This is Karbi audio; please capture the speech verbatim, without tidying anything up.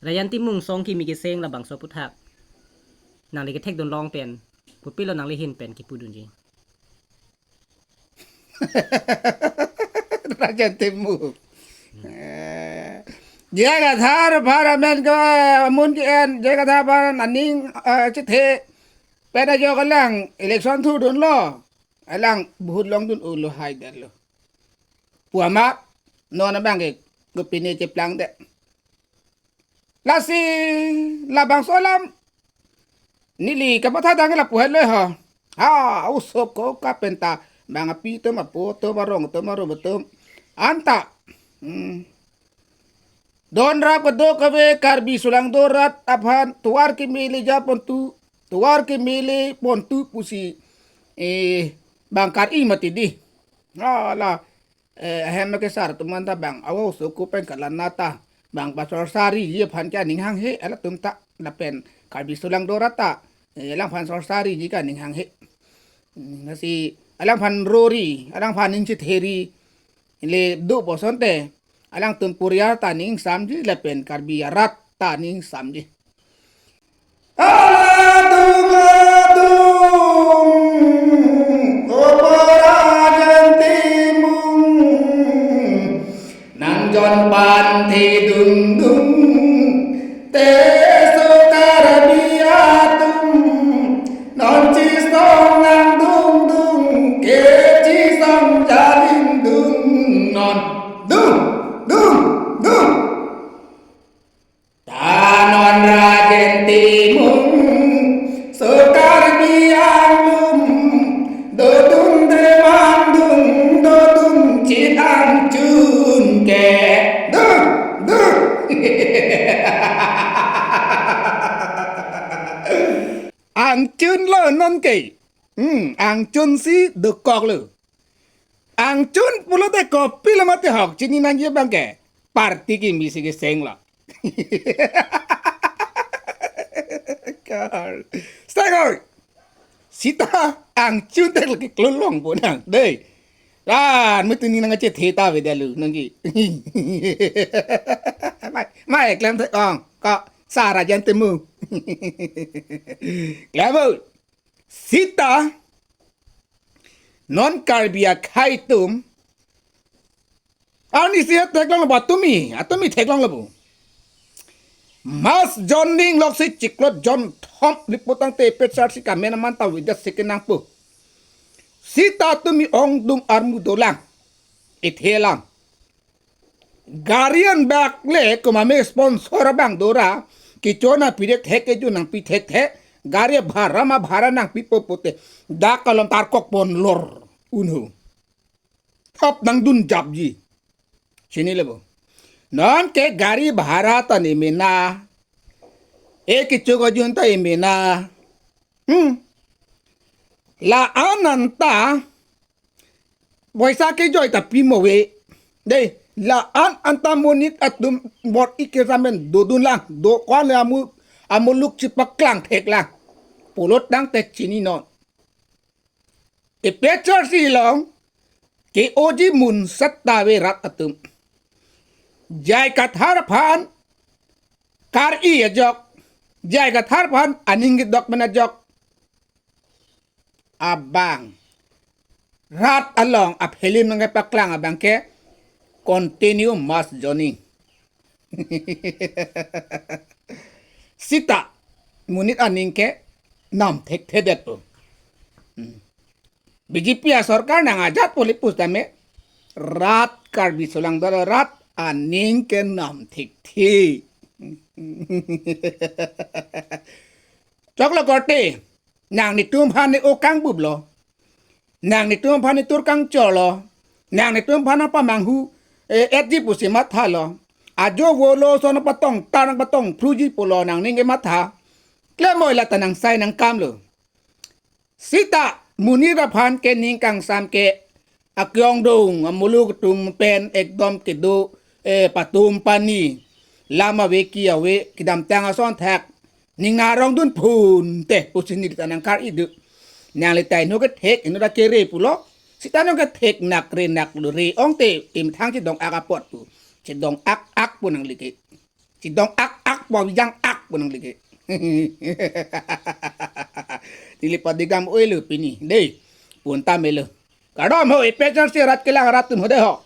Rajen Timung song kimi keseng labangso aphuthak nangli kethekdun long pen, pupilo nangli ahin pen kipudunji? Rajen Timung. Eh, J I Kathar aphan amen ke, amun ke-en, J I Kathar aphan aning, eh, chethe pen ajok alang election thurdunlo. Alang vote longdun-olo, haidetlo pu amat non abang ke kopine cheplangdet. Lasi labangso alam neli kamatha tangke lapu hetlo ho. Ha, oso ko ka penta bang api atum, apo atum, arong atum, arum atum, anta. Hmm. Donrap kedo kave Karbi Sulangdo arat aphan tovar kemele japontu, tovar kemele pontu pusi, eh, bang kar-i mati dei. Hala, eh, ahem kesar atum anta bang awo soko pen kalanata bang pasor sariji aphan ke aning hanghe, halatum ta lapen Karbi Sulangdo arat ta, eh, alangphan sor sariji ke aning hanghe. Hmm, lasi alangphan rori, alangphan aning chetheri le do pu asonte, alangtum puriar ta aning ingsamji lapen Karbi arat ta aning ingsamji. Aladung, aladung, o Rajen Timung, nang jon panthi dungdung, te so Karbi atum, non chisong nang dungdung, ke chisong jalin dung, non dung, dung, dung. Ta non Rajen Timung, so Karbi Anglum, dodun demandung, dodun chit angchun ke. Dun, dun. Angchunlo non ke. Hmm, angchunsi dokoklo. Angchun pulote kopilo mate ahok chini nangji abang ke, party kimi si kesenglo. Kar. Stagor. Sita angchun tek lagi klolong po nang. Dei. Kan mutu ni nang chethe ta avedet lo nangji. Mai, mai klemthek ong. Ko sa Rajen Timung. Klem bo. Sita non Karbi akhei atum arnisi theklonglo bo, atumi, atumi theklonglo bo. Mass joining loksi chiklo jonthom lipo tangte APHLC kamen aman ta avedet si kenangpo. Sita atumi ongdung armu dolang. Ithe alam. Gari anbak le komat me sponsor abang do ra, kecho nangpi thekthek, kecho nangpi thekthek, gari bhara ma bhara nangpipo pute, dak along tarkok pon lor unhu. Thap nangdun japji. Chinilo bo. Non ke gari bhara ta ne mena. E kecho kejun ta e mena. Hmm. La-an anta poisa kejoi ta pimo ave. Dei, la-an anta monit atum bor-i kesamen dodun lang, do ko-an le amu, amuluk chipaklang thek lang. Pulo tangte chininon. APHLC along ke-oji mun setta ave rat atum. J I Kathar aphan kar-i ajok, J I Kathar aphan aning kedok pen ajok. Abang rat along a-film nangkepaklang abang ke continue mass joining. Sita monit aning ke nam thekthedet po. Hmm. BJP asorkar nang ajat poli pusitame rat Karbi Sulangdo rat aning ke nam thekthe. Choklo korte, nanglitum aphan ne-o kangbuplo. Nanglitum aphan ne tur kangchorlo. Nanglitum aphan nangpamanghu, eh, etji pusi mathalo. Ajo volo ason nangpatong tar nangpatong phruji pulo nangning kematha. Klem oi lata nangsai nangkamlo. Sita monit aphan ke ning kangsam ke akyong dong amuluk atum pen ekdom kedo, eh, patum pani, lam ave ki ave, kedamtang ason thak ning arong dunphun te pusi neli ta nangkar-i do. Nangli ta inut kethek, inut ta kere pulo. Sita inut kethek nak re nak lo, re ong te imthang chedong ak apot pu. Chedong ak ak pu nangli ke. Chedong ak ak pom jang ak pu nangli ke. Neli padegam oilo pini dei. Punta melo. Kardom ho, A P H L C rat kelang rat atum ho dei ho.